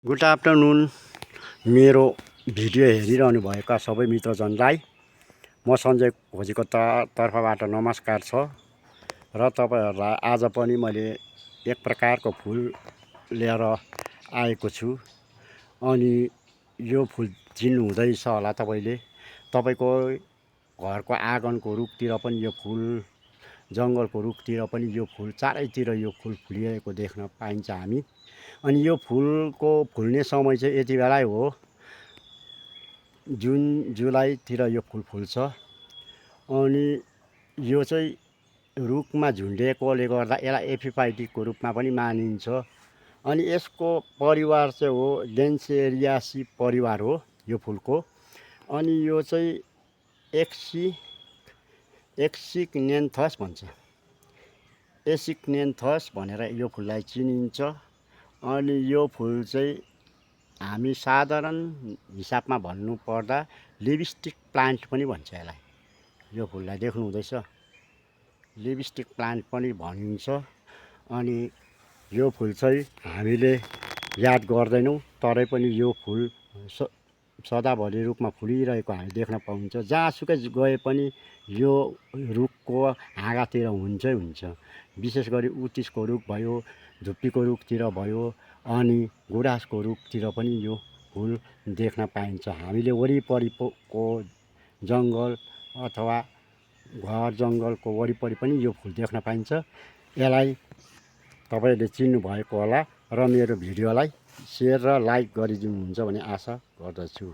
Good afternoon. मेरो video हेरिरहनु भएका सबै मित्रजनलाई म सञ्जय खोजीको तर्फबाट नमस्कार छ। र तपाईँहरूलाई आज पनि मैले एक प्रकारको फुल लिएर आएको छु। अनि यो फुल चिन्नु हुँदैछ होला तपाईँले। तपाईँको घरको आँगनको रुखतिर पनि यो फुल, जङ्गलको रुखतिर पनि यो फुल, चारैतिर यो फुल फुलिरहेको देख्न पाइन्छ हामी। अनि यो फुलको फुल्ने समय चाहिँ यति बेलै हो, जुन जुलाईतिर यो फुल फुल्छ। अनि यो चाहिँ रुखमा झुन्डिएकोले गर्दा यसलाई एपिफाइटिकको रूपमा पनि मानिन्छ। अनि यसको परिवार चाहिँ हो डेन्सेरियासी परिवार हो यो फुलको। अनि यो चाहिँ एक्सिक्नेन्थस भन्छ, एसिक्नेन्थस भनेर यो फुललाई चिनिन्छ। अनि यो फुल चाहिँ हामी साधारण हिसाबमा भन्नु पर्दा लिपस्टिक प्लान्ट पनि भन्छ यसलाई। यो फुललाई देख्नु हुँदैछ, लिपस्टिक प्लान्ट पनि भनिन्छ। अनि यो फुल चाहिँ हामीले याद गर्दैनौँ, तरै पनि यो फुल सदाभरि रूपमा फुलिरहेको हामी देख्न पाउँछ। जहाँसुकै गए पनि यो रुखको हाँगातिर हुन्छै हुन्छ। विशेष गरी उत्तिसको रुख भयो, धुप्पीको रुखतिर भयो, अनि गुराँसको रुखतिर पनि यो फुल देख्न पाइन्छ। हामीले वरिपरिको जङ्गल अथवा घर जङ्गलको वरिपरि पनि यो फुल देख्न पाइन्छ। यसलाई तपाईँले चिन्नु भएको होला र मेरो भिडियोलाई सेयर र लाइक गरिदिनुहुन्छ भन्ने आशा गर्दछु।